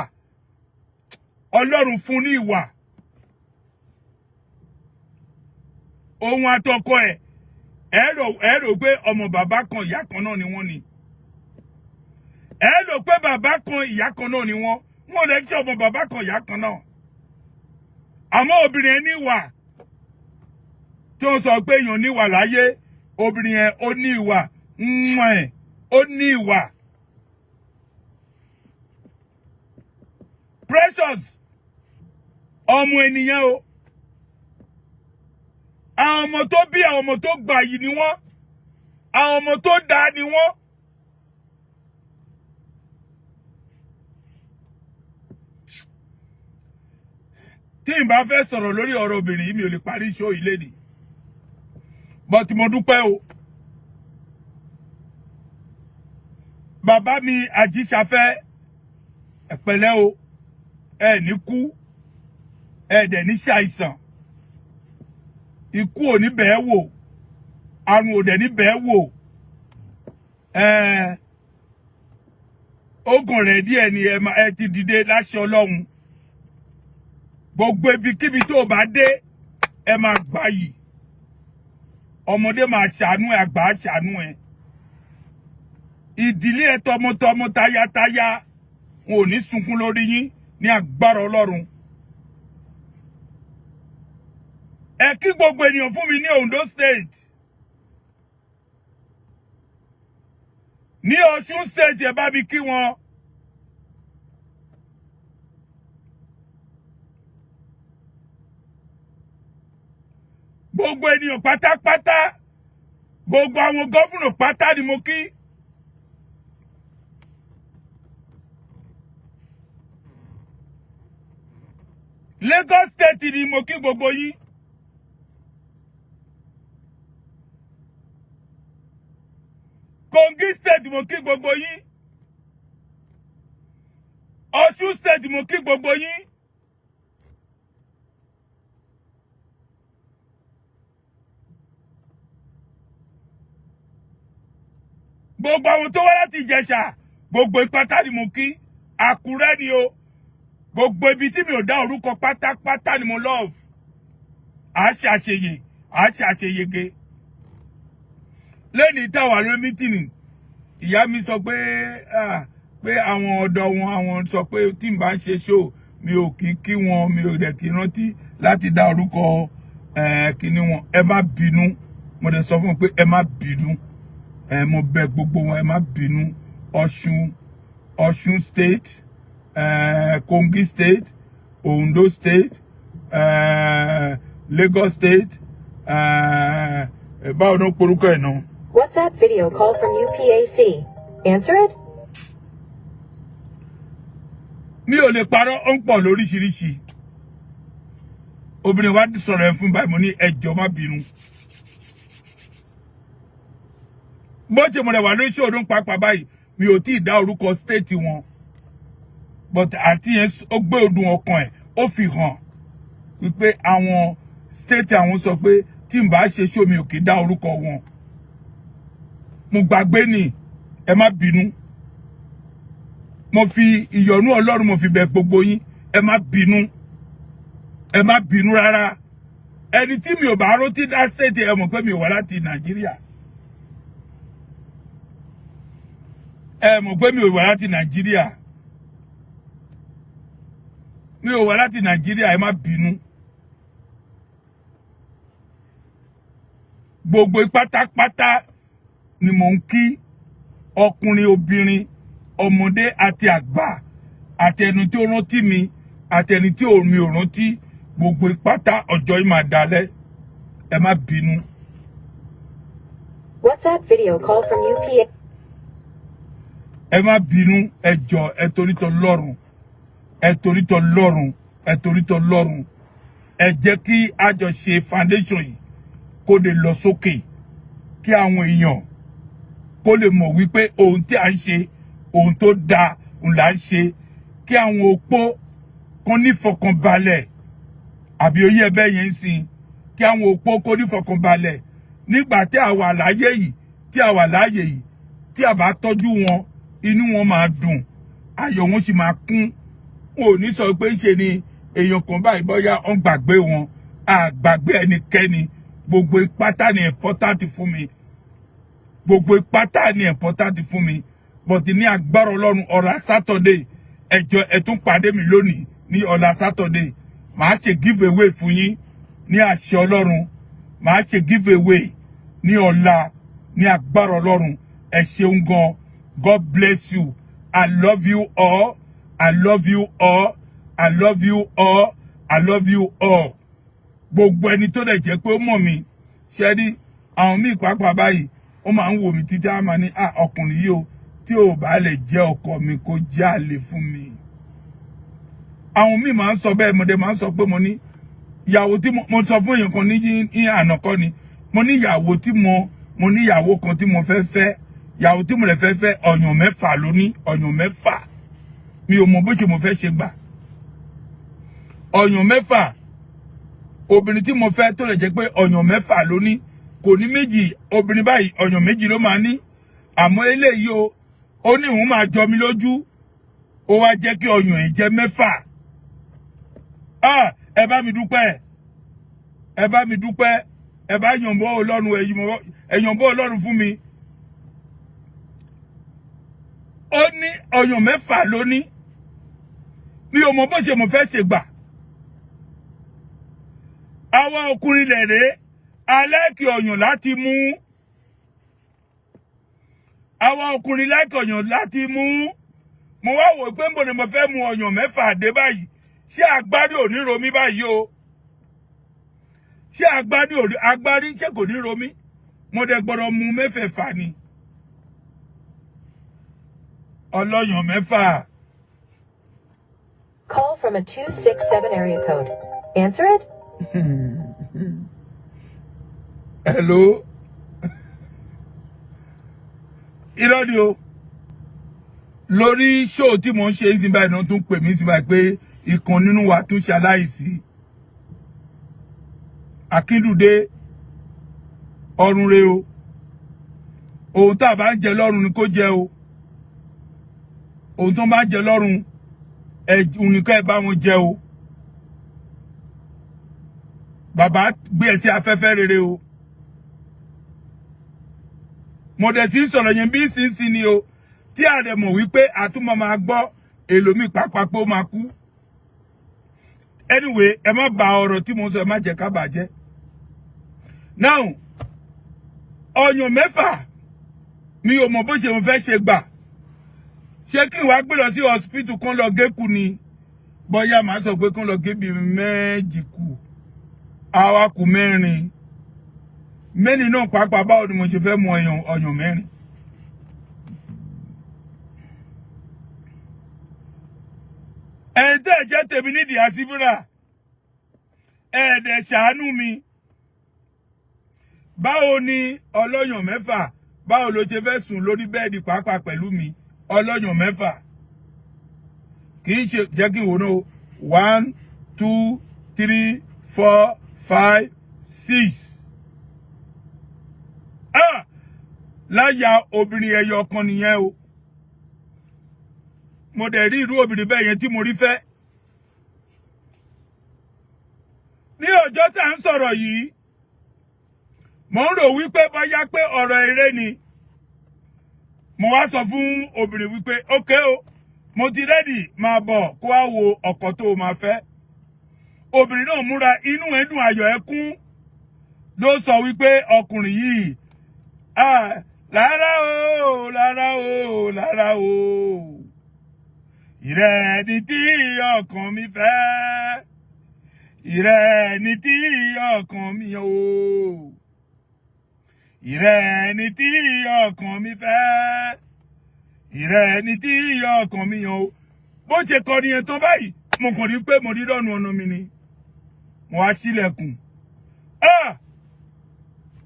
A: Ọlọ́run fún ní ìwà. Ohun àtọkọ ẹ, ẹ rò pé ọmọ bàbá kan ìyá kan náà ni wọ́n ni. Ẹ rò pé bàbá kan ìyá kan náà ni wọ́n. Wọn ò lè ṣe ọmọ bàbá kan ìyá kan náà. Àmọ́ obìnrin ẹ ní ìwà. Tí ó sọ pé èèyàn ní ìwà láyé, obìnrin yẹn ó ní ìwà. Ẹ̀ ó ní ìwà. Precious ọmọ ènìyàn o. Àwọn ọmọ tó bí, àwọn ọmọ tó gbà yìí ni wọ́n. Àwọn ọmọ tó dáa ni wọ́n. Tí n bá fẹ́ sọ̀rọ̀ lórí ọ̀rọ̀ obìnrin yìí, mi ò lè parí iṣẹ́ yìí lénìí. But mo dúpẹ́ o. Bàbá mi Àjíṣafẹ́, ẹ pẹ̀lẹ́ o. Ẹ ní kú, ẹ dẹ̀ ní ṣàìsàn. Ikú ò ní bẹ́ẹ̀ wò, àrùn ò dẹ̀ ní bẹ́ẹ̀ wò. Ogun rẹ̀ díẹ̀ ni ẹ ti dìde láṣẹ Ọlọ́run. Gbogbo ibikíbi tó o bá dé, ẹ máa gbà yìí. Ọmọdé máa ṣàánú ẹ, àgbà á ṣàánú ẹ. Ìdílé ẹ tọmọtọmọ tayátayá, wọn ò ní sunkún lórí yín ní agbára Ọlọ́run. Ẹ kí gbogbo ènìyàn fún mi ní Ondo State. Ní Ọ̀ṣun State, ẹ bá mi kí wọn. Gbogbo ènìyàn pátápátá, gbogbo àwọn gómìnà pátá ni mo kí. Lagos State ni mo kí gbogbo yín. Kogi State mo kí gbogbo yín. Ọ̀ṣun State mo kí gbogbo yín. Gbogbo àwọn tó wá láti Ìjẹ̀ṣà, gbogbo ìpátá ni mo kí. Àkúrẹ́ ni o. Gbogbo ibi tí mi ò dá orúkọ pátápátá ni mo love. À ṣe àṣeyè, à ṣe àṣeyege. Lẹ́ni táwa lórí mítìnì, ìyá mi sọ pé pé àwọn ọ̀dọ́ wọn, àwọn sọ pé tí n bá ń ṣe show, mi ò kí kí wọn, mi ò dẹ̀ kí rántí láti dá orúkọ kíní wọn. Ẹ má bínú. Mo dẹ̀ sọ fún wọn pé ẹ má bínú. Ẹ mo bẹ̀ gbogbo wọn, ẹ má bínú. Ọ̀ṣun, Ọ̀ṣun State, Kogi State, Ondo State, Lagos State, báwo ló porúkọ ẹ̀ náà?
C: WhatsApp video call from UPAC. Answer it?
A: Mi ò lè parọ́, ó ń pọ̀ lóríṣiríṣi. Obìnrin wa sọ̀rọ̀ ẹ̀ fún báyìí, mo ní ẹ jọ̀ọ́, má bínú. Bó ṣe mo rẹ̀ wà lórí ṣòro pàápàá báyìí, mi ò tí ì dá orúkọ state wọn, but àǹtí yẹn, ó gbé odùn ọkàn ẹ̀, ó fi hàn wípé àwọn state àwọn sọ pé tí n bá ṣe show, mi ò kì í dá orúkọ wọn. Mo gbàgbé ni, ẹ má bínú. Mo fi ìyọ́nú Ọlọ́run, mo fi bẹ̀ gbogbo yín, ẹ má bínú, ẹ má bínú rárá. Ẹni tí mi ò bá rántí dá state, ẹ mọ̀ pé mi ò wá láti Nàìjíríà. Ẹ mọ̀ pé mi ò wá láti Nàìjíríà, mi ò wá láti Nàìjíríà, ẹ má bínú. Gbogbo pátápátá ni mò ń kí, ọkùnrin, obìnrin, ọmọdé àti àgbà, àti ẹni tí ó rántí mi àti ẹni tí mi ò rántí, gbogbo pátá, ọjọ́ yìí máa dalẹ̀, ẹ má bínú.
C: WhatsApp video call from UPA.
A: Ẹ má bínú, ẹ jọ̀ọ́, ẹ torí tọ lọ́rùn, ẹ torí tọ lọ́rùn, ẹ torí tọ lọ́rùn. Ẹ jẹ́ kí a jọ ṣe foundation yìí kó lè lọ sókè, kí àwọn èèyàn kó lè mọ̀ wípé ohun tí a ń ṣe, ohun tó dáa ń là ń ṣe, kí àwọn opó kan nífọ̀kànbalẹ̀, àbí oyè ẹbẹ yẹn ń sìn, kí àwọn opó kó nífọ̀kànbalẹ̀ nígbà tí a wà láyé yìí, tí a wà láyé yìí, tí a bá tọ́jú wọn, inú wọn máa dùn, ayọ̀ wọn sì máa kún. Wọn ò ní sọ pé ń ṣe ni èèyàn kan báyìí bóyá wọn gbàgbé wọn. Àgbàgbé ẹnikẹ́ni. Gbogbo pátá ni important fún mi, gbogbo pátá ni important fún mi. But ní agbára Ọlọ́run, ọ̀la Saturday, ẹ jọ̀ọ́, ẹ tún pàdé mi lónìí. Ní ọ̀la Saturday, màá ṣe give away fún yín ní àṣẹ Ọlọ́run. Màá ṣe give away ní ọ̀la ní agbára Ọlọ́run. Ẹ ṣeun gan. God bless you. I love you all, I love you all, I love you all, I love you all. Gbogbo ẹni tó dẹ̀ jẹ́ pé ó mọ̀ mí, ṣe rí àwọn míì pàápàá báyìí, ó máa ń wò mí títí, á máa ní, "Ah, ọkùnrin yìí o, tí ò bá lè jẹ́ ọkọ mi, kó jẹ́ àlè fún mi." Àwọn míì máa ń sọ bẹ́ẹ̀. Mo dẹ̀ máa ń sọ pé mo ní ìyàwó tí mo sọ fún èèyàn kan ní àná kọ́ ni, mo ní ìyàwó tí mo ní ìyàwó kan tí mo fẹ́ fẹ́, ìyàwó tí mo lè fẹ́ fẹ́, ọ̀yàn 6 ló ní, ọ̀yàn 6. Mi ò mọ bó ṣe mo fẹ́ ṣe gbà ọ̀yàn 6. Obìnrin tí mo fẹ́ tó lè jẹ́ pé ọ̀yàn 6 ló ní, kò ní méjì. Obìnrin báyìí, ọ̀yàn 2 ló máa ní, àmọ́ eléyìí o, ó ní òun máa jọ mi lójú, ó wá jẹ́ kí ọyàn yìí jẹ́ 6. Ah, ẹ bá mi dúpẹ́, ẹ bá mi dúpẹ́, ẹ bá yànbọ́ Ọlọ́run, ẹ yànbọ́ Ọlọ́run fún mi. Ó ní ọyàn 6 ló ní. Mi ò mọ bó ṣe mo fẹ́ ṣe gbà. Àwọn ọkùnrin lẹ̀ rèé alẹ́kì ọyàn láti mú. Àwọn ọkùnrin láìkì ọyàn láti mú. Mo wá wò pé nbọ ni mo fẹ́ mu ọyàn 6 dé báyìí? Ṣé agbárí ò ní ro mí báyìí o? Ṣé agbárí ò ní, agbárí ṣé kò ní ro mí? Mo dẹ̀ gbọ́dọ̀ mu mẹ́fẹ̀ẹ̀fà ni, ọlọ́yàn 6.
C: Call from a 267 area code. Answer it?
A: Hello. Irọ́ ni o. Lórí show tí mo ń ṣe ìsìn báyìí náà tún pè mí sí báyìí pé ìkan nínú wa tún ṣe aláìsí. Akíndùdé, ọrùn re o. Ohun tá a bá ń jẹ lọ́rùn ni kó jẹ o. Ohun tó bá ń jẹ lọ́rùn ẹ nìkan, ẹ bá wọn jẹ o. Bàbá gbé ẹ sí afẹ́fẹ́ rere o. Mo dẹ̀ ti ń sọ̀rọ̀ yẹn bí sínsìn ni o, tí a rẹ̀ mọ̀ wípé àtúmọ̀ máa gbọ́ èlòmíì pàápàá pé ó máa kú. Anyway, ẹ má bà ọ̀rọ̀ tí mo ń sọ, ẹ má jẹ́ ká bàjẹ́. Now, ọyàn 6. Mi ò mọ̀ bó ṣe mo fẹ́ ṣe gbà. Ṣé kí n wá gbé lọ sí hospital kan lọ gé kù ni? Bóyá màá sọ pé kán lọ gé bíi 2 kù, àwa kù 4. 4 náà pàápàá, báwo ni mo ṣe fẹ́ mu ọyàn 4? Ẹ̀yin tẹ́ ẹ̀ jẹ́ tèmi nídìí àsíbúrà, ẹ̀ẹ́dẹ̀ ṣàánú mi. Báwo ni ọlọ́yàn 6, báwo ló ṣe fẹ́ sùn lórí bẹ́ẹ̀dì pàápàá pẹ̀lú mi? Ọlọ́yàn 6 kì í ṣe jẹ́ kí n wò náà. 1, 2, 3, 4, 5, 6. Ah! Láyà obìnrin ẹyọ kan nìyẹn o. Mo dẹ̀ rí irú obìnrin bẹ́ẹ̀ yẹn tí mo rí fẹ́. Ní ọjọ́ tá à ń sọ̀rọ̀ yìí, mo ń rò wípé bóyá pé ọ̀rọ̀ eré ni. Mo wá sọ fún obìnrin wípé ókè o, mo ti rẹ́dì, máa bọ̀ kó wá wo ọkọ tó o máa fẹ́. Obìnrin náà múra, inú ẹ̀ dùn, ayọ̀ ẹ̀ kún, ló sọ wípé ọkùnrin yìí, lára o, lára o, lára o, ìrẹ́ ni tí ọkàn mi fẹ́, ìrẹ́ ni tí ọkàn mi o, ìrẹ́ ni tí ọkàn mi fẹ́, ìrẹ́ ni tí ọkàn mi o. Bó ṣe kọ nìyẹn tó báyìí, mo kàn rí pé mo rí lọ́nu ọ̀nà mi ni mo wá sílẹ̀kùn.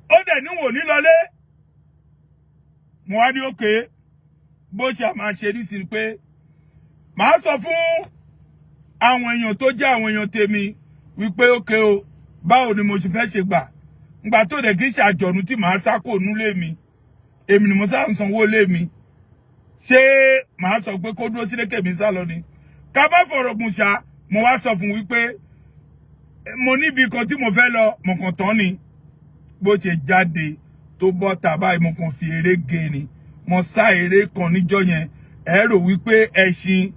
A: Ó dẹ̀ níwò nílọlé. Mo wá ní òkè bó ṣe máa ṣe nísìnyí pé màá sọ fún àwọn èèyàn tó jẹ́ àwọn èèyàn tèmi wípé òkè o, báwo ni mo ṣe fẹ́ ṣe gbà ngbà tó dẹ̀ kí ṣàjọ̀nù tí màá sá kò núlé mi, èmi ni mo sá ń sanwó lé mi. Ṣé màá sọ pé kó dúró sílé kèmí sá lọ ni? Ká má fọ̀rọ̀ gùn ṣá, mo wá sọ fún wípé mo níbi kan tí mo fẹ́ lọ, mo kàn tán ni. Bó ṣe jáde tó bọ́ tàbá, mo kàn fi eré gé ni. Mo sá eré kan níjọ́ yẹn, ẹ rò wípé ẹṣin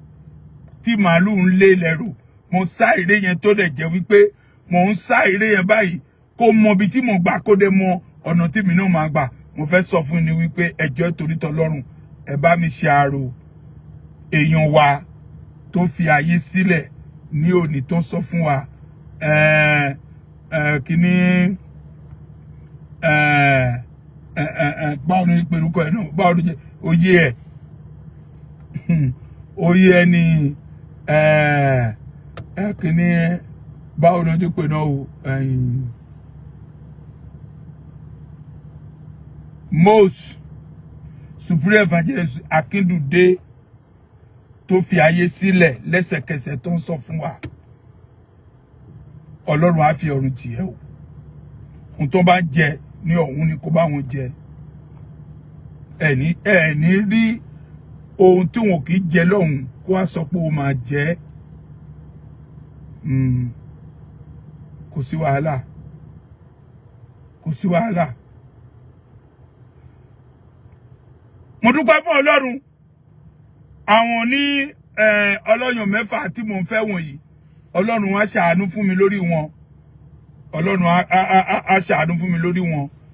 A: tí màálù ń lé lẹ́rù. Mo sá eré yẹn tó dẹ̀ jẹ́ wípé mo ń sá eré yẹn báyìí kó mọ ibi tí mo gbà, kó dẹ̀ mọ ọ̀nà tí mi náà máa gbà. Mo fẹ́ sọ fún ni wípé ẹjọ́ torí tọlọ́run, ẹ bá mi ṣe àrò èèyàn wa tó fi ayé sílẹ̀ ní òní tó ń sọ fún wa kíní báwo ni pẹ̀lúkọ ẹ̀ náà, báwo ni oyè ẹ̀, oyè ẹ̀ ni kíní, báwo ni ojú pè náà o, Most Superior Evangelist Akíndùdé tó fi ayé sílẹ̀ lẹ́sẹ̀kẹsẹ̀ tó ń sọ fún wa. Ọlọ́run á fi ọ̀run tì ẹ́ o. Ohun tó bá ń jẹ ní ọ̀hún ni kó bá wọn jẹ. Ẹni rí ohun tí wọn kì í jẹ lọ́hùn kó wá sọ pé ó máa jẹ. Kò sí wàhálà, kò sí wàhálà. Mo dúpẹ́ fún Ọlọ́run. Àwọn ní ọlọ́yàn 6 tí mò ń fẹ́ wọ̀nyí, Ọlọ́run á ṣàánú fún mi lórí wọn. Ọlọ́run á ṣàánú fún mi lórí wọn.